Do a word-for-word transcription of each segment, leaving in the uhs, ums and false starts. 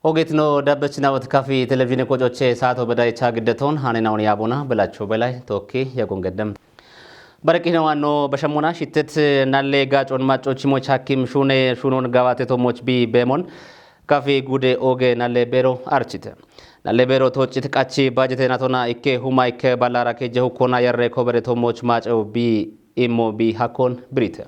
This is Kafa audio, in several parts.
Ogetno dabbechinawot kafi televizhine qocoche saato bedaycha giddeton hanenawon yabona belacho belay tokki yagon geddem. Barqi no anno bashamona shittet nalle gacon maccochi moch hakim shune shunon gawate to moch bi bemon kafi gude oge nalle bero archite. Nalle bero toccit qachi bajete natona ikke huma ikke ballara keje hukkona yarre kobere to moch maco bi immo bi hakkon birite.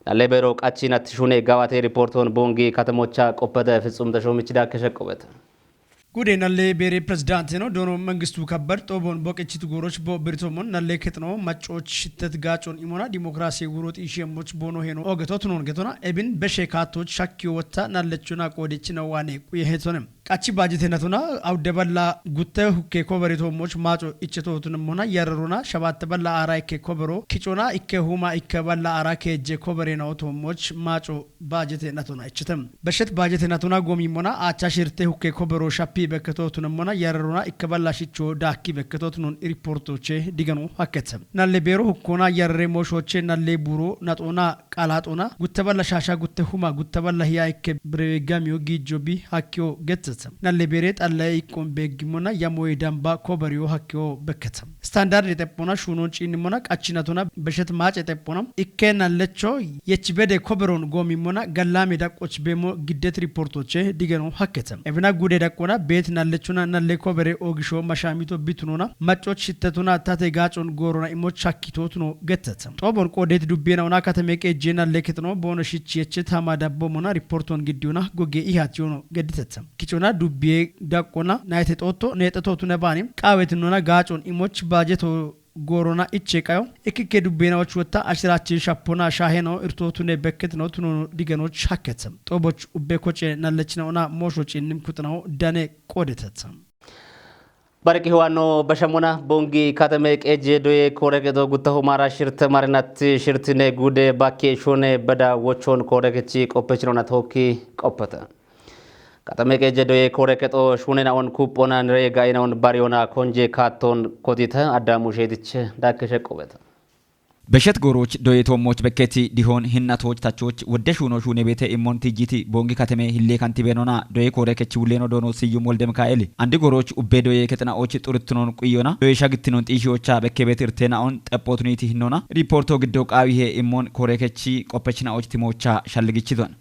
Nalle bero qachi nat shune gawate riporton bongi katamocha qoppete fitsum tashomich dakke sheqqobete. Gude nalle bere prezidanti no dono mangistu kabbar xobon boqechitu goroch bo birtomon nalle ketno maccoch shittet gacon imona dimokrasi wurot ishemoch bono heno ogetot non getona ebin beshe katoch shakki wotta nallechuna qodechina wane quye hetonem. Qachi bajete natuna awde balla gutte hukke kobere to moch maco ichetotunemmona yarrona shabatte balla ara ikke kobero kicona ikke huma ikke balla ara keje kobere na to moch maco bajete natuna ichetem. Beshet bajete natuna gomi mona acha shirte hukke kobero shapi beketo tunemmona yarrona ikke balla shicho daki beketo tunun riportoche digano hakete. Nalle bero hukkona yarre moshoche nalle buro natona qalaxona gutte balla shasha gutte huma gutte balla hiya ikke bregamiyo gijo bi hakkiyo getete. Nalle bere xalle ikkon begimona yamoy damba koberiyo hakkiyo bekete. Standard teppona shunon cinnimona qachinatona beshet mace teppona ikke nallecho yechibede koberon gomimona gallami daqqoch bemo giddet riportoche digeno hakkete. Ebina gude daqqona bet nallechona nalle kobere ogisho mashamito bitunona maccoch shittetuna tate gacon gorona imo chakkitotuno getete. Xobon qodet dubbena ona katame qeje nalle ketno bono shichi echet hama dabbo mona riporton giddiyona goge ihat yono gedditete. Kicona dubbiye daqqona nayte xotto nexe totu nebani qawet nona gacon imoch bajeto gorona iche qayo. Ikike dubbena och wotta ashirachi shapona shaheno irtotune bekketno tuno diganoch hakket. Xoboch ubbe koce nallechna ona mosho cinnim kutnao dane qodetet. Barqi huwano bashamona bongi katame qeje doye koreqeto guttaho mara shirte marinat shirtine gude bakke shune beda wochon koreqechi qoppechinona tokki qoppata. Katame qeje doye koreqeto shunena on kupona nrega ina on bariona konje katon kotita addamu shediche dakke sheqqobeta. Beshet goroch doye tommoch bekketi dihon hinnatoch tachoch wodde shuno shune bete immon tijjiti bongi katame hille kantibenona doye kore kechi wulleno dono Siyyum Wolde Mikaeli. Andi goroch ubbe doye ketna och xuruttunon quyona doye shagittinon xishi ocha bekke bet irtena on xeppotuniti hinnona riporto giddo qawihe immon kore kechi qoppechna och timocha shalligichidon.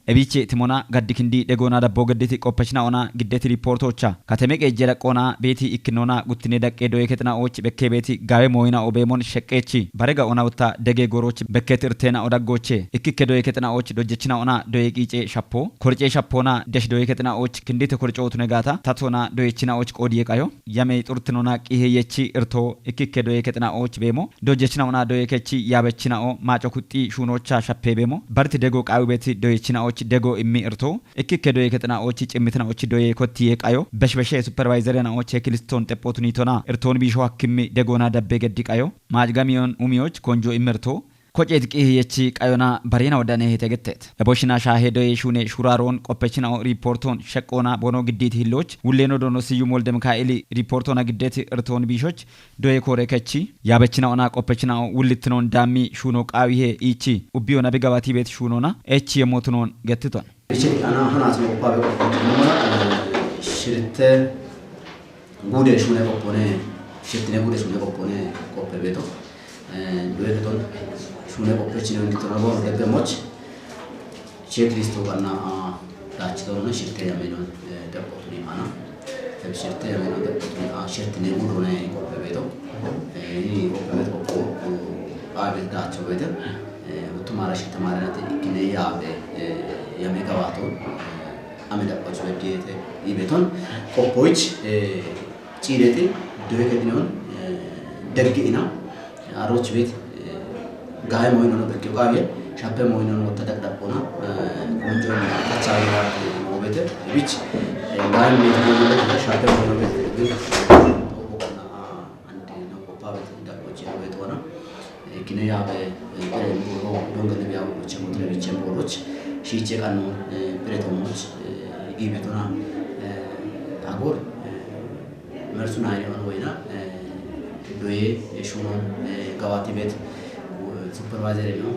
Ebiche timona gaddi kindi degona dabbo gedditi qoppechna ona giddeti riportocha katame qeje daqqona beti ikkinona guttine daqqe doye ketna och bekke beti gawe moyina obemon sheqqechi barega ona utta dege goroch bekket irtena odaggoche ikkikke doye ketna och dojjechna ona doye qice shappo korce shappona desh doye ketna och kindite korcotune gata tatona doyechna och qodiye qayo yame xurtinona qihe yechi irto ikkikke doye ketna och bemo dojjechna ona doye kechi yabechna o maco kutti shunocha shappe bemo barti dego qawi beti doyechna och dego immi irto ikkikke doye ketna och cimmitna och doye kotti ye qayo beshbeshe supervisor na och kiliston xeppotunitona irton bisho hakkimmi degona dabbe geddi qayo majgamiyon umioch konjo immerto kocet qihi yechi qayona barina wodane hete gettet. Eboshina shahe doye shune shuraron qoppechina o riporton sheqqona bono giddit hilloch wulleno dono Siyyum Wolde Mikaeli riportona giddeti irton bishoch doye kore kechi yabechina ona qoppechina o wullittinon dammi shuno qawihe ichi ubbiyo nabi gabati bet shunona echi yemotunon gettiton. Ichi ana hana simo pabe ko mona shirte gude shune ko pone shirtine gude shune ko pone ko pebeto. Doye keton shune qoppechino ndi tona bono debbe moch checklist o kanna dachi tona shirte yameno debbo tuni ana. Teb shirte yameno debbo tuni a shirtine gudo ne qoppe beto. Ni qoppe beto ko abi dacho bete. Uttumara shirte maranati ikkine yabe yame gawato. Ame debbo chwediyete ibeton qoppoich ciireti doye kedinon degge ina aroch bet gahe moynono bekki qawe shappe moynono wotta daqdaqona konjo tachawi moobete bich gahe moynono shappe moynono bet bil ande no koppa bet daqoche betona kine yabe ere moro donga ne biya woche motre biche moroch shiche kanu ere tomoch gibetona agor Mersu nayne on woyna doye shunon gawati bet supervisor no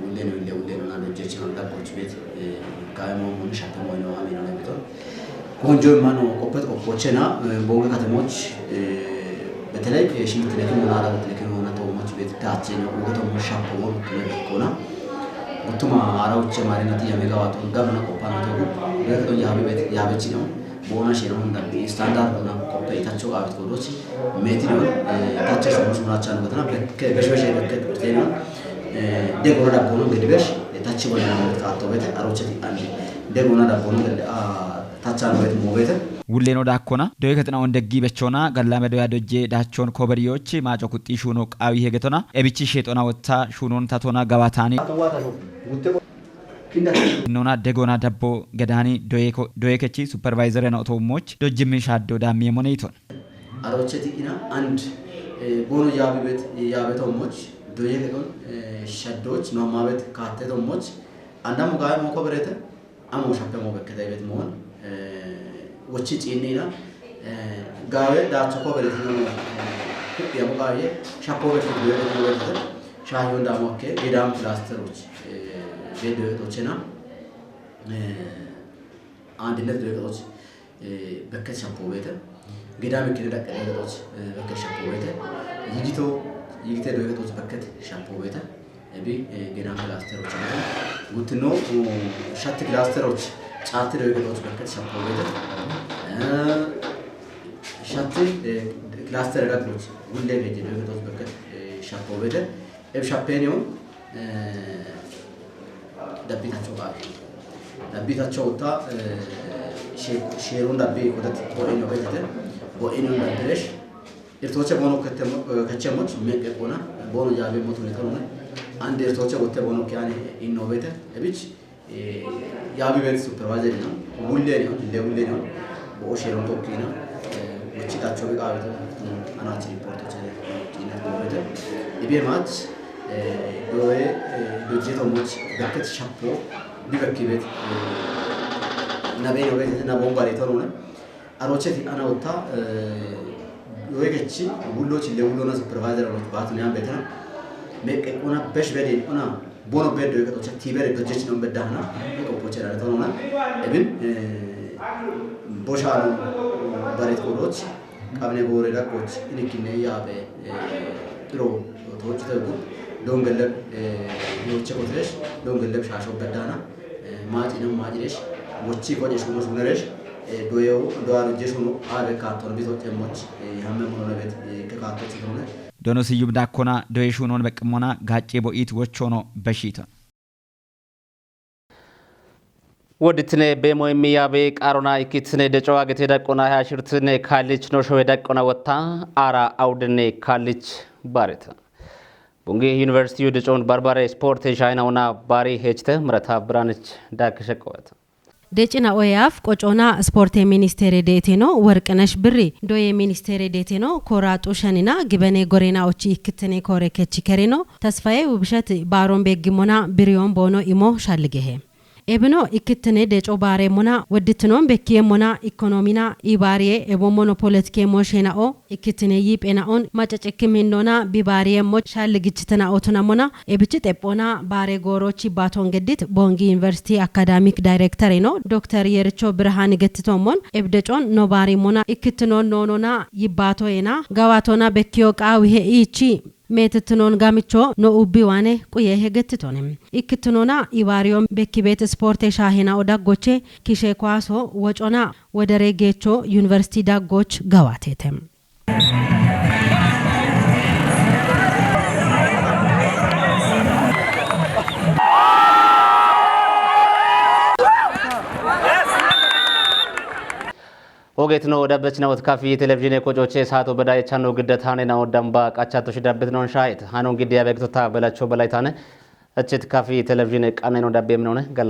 wulle no wulle wulle no na dojje chinon da coach bet gawe mo mun shatta mo no amino na beton Bonjo mano kopet kopochena bonga katemoch betelay shimit lekin mona ara lekin mona tomoch bet tache no uga tomoch shapo won kone kona utuma ara uche mare nati yame gawa to gamna kopana to. Lekin yabe bet yabe chino bona sheno na standard na kope itacho abit kodochi meti no tache shimo shimo chan betana ke besho she ke teno de gora da bono gedibesh tache wala na ka to bete arocheti andi de gona da bono gedi a tacha no bet mo bete. Wulleno daakkona doye kexina on deggi bechona gallame doya dojje daachon koberiyoch maaco kuxxi shuuno qaawi hegetona ebichi sheexona wotta shuunon tatona gabataani nona degona dabbo gedaani doye ko- doye kechi supervisor na oto moch dojjimmi shaaddo daammi emone iton. Arocheti ina and bono yabi bet yabe to moch doye ke don shaddoch no mabet kaate to moch andamo gaay mo koberete amo shappe mo bekkete bet mon wochi cinnina gaawe daacho koberete no kuya mo gaawe shappo bet doye ke doye ke shayon damo ke gedam cluster och be doye to chena andinet doye to bekket shapo beete gedame kine daqqe doye to bekket shapo beete yigito yigite doye to bekket shapo beete ebi gedam cluster och gutino shatti cluster och caatti doye to bekket shapo beete shatti cluster daggoch gulle geje doye to bekket shapo beete eb shappeniyo dabbitacho qaal dabbitacho utta sheerun dabbi kodat bo'ino betete bo'ino dabbiresh irtoche bono kette kachemoch meqqe qona bono jaabe motu ne kanone ande irtoche wotte bono kiyane inno bete ebich yaabi bet supervisor no wulle no le wulle no bo sheerun tokkina wichi tacho bi qaal anachi report che ina bete ibe mach doye dojje to moch bekket shapo bi bekkibet nabe no bete na bombare to no arocheti ana utta doye kechi wullo chille wullo na supervisor no batu ne ambetena meqqe qona besh bede ona bono beddo doye kechi tibere dojje chi no bedana ko poche da to no ebin boshano baret kodoch qabne gore da koch inikine yabe iro tochite bu don gelleb yoche kotesh don gelleb shasho bedana maci no maci desh wochi ko jeshu no suneresh doyo doa jeshu no abe katon bizo chemoch hamme mono lebet ke katon chitone. Dono siyub dakkona doye shunon beqqimona gacce bo it wochono beshita. Wodditine beemo immi yaabe qaarona ikkitine deco agete daqqona hashirtine kaallich no showe daqqona wotta ara awdine kaallich baareta. Bungi University yu decoon barbare sporte shayna ona bari hechte mrata branich dak shekowet. Decina oyaaf qocona sporte ministere deteno Worqnesh Birri doye ministere deteno kora xushanina gibene gorena ochi ikkitine kore kechi kerino Tasfaye Wubshet baaron beggimona biriyon bono imo shalligehe. Ebino ikkitine deco baaremona wodditinon bekkiyemona ikonomina ibaariye ebo mono politike mo shena'o ikkitine yiiphena'on macecekki minnona bibaariyemmo shalligichitena otunamona ebichi xephona baare goorochi baaton geddit Bongi University Academic Director no Dokter Yericho Birhan gettitommon ebdecon no baarimona ikkitino noonona yibbaatoyena gawaatona bekkiyo qaawihe iichi meetitinoon gamicho no ubbi waane quye hegettitone. Ikkitinona ibaariyo bekki beet sporte shaahena odaggoche kishe kwaaso wocona wodere geecho University daggoch gawaatete. Ogeetino dabbechina wotkafi televizhiine qocoche saato beda yechano giddataane na odamba qachato shi dabbetinon shaayet. Hanon giddi yabeegtota belacho belaytaane. Echit kafi televizhiine qaneno dabbe minone gala.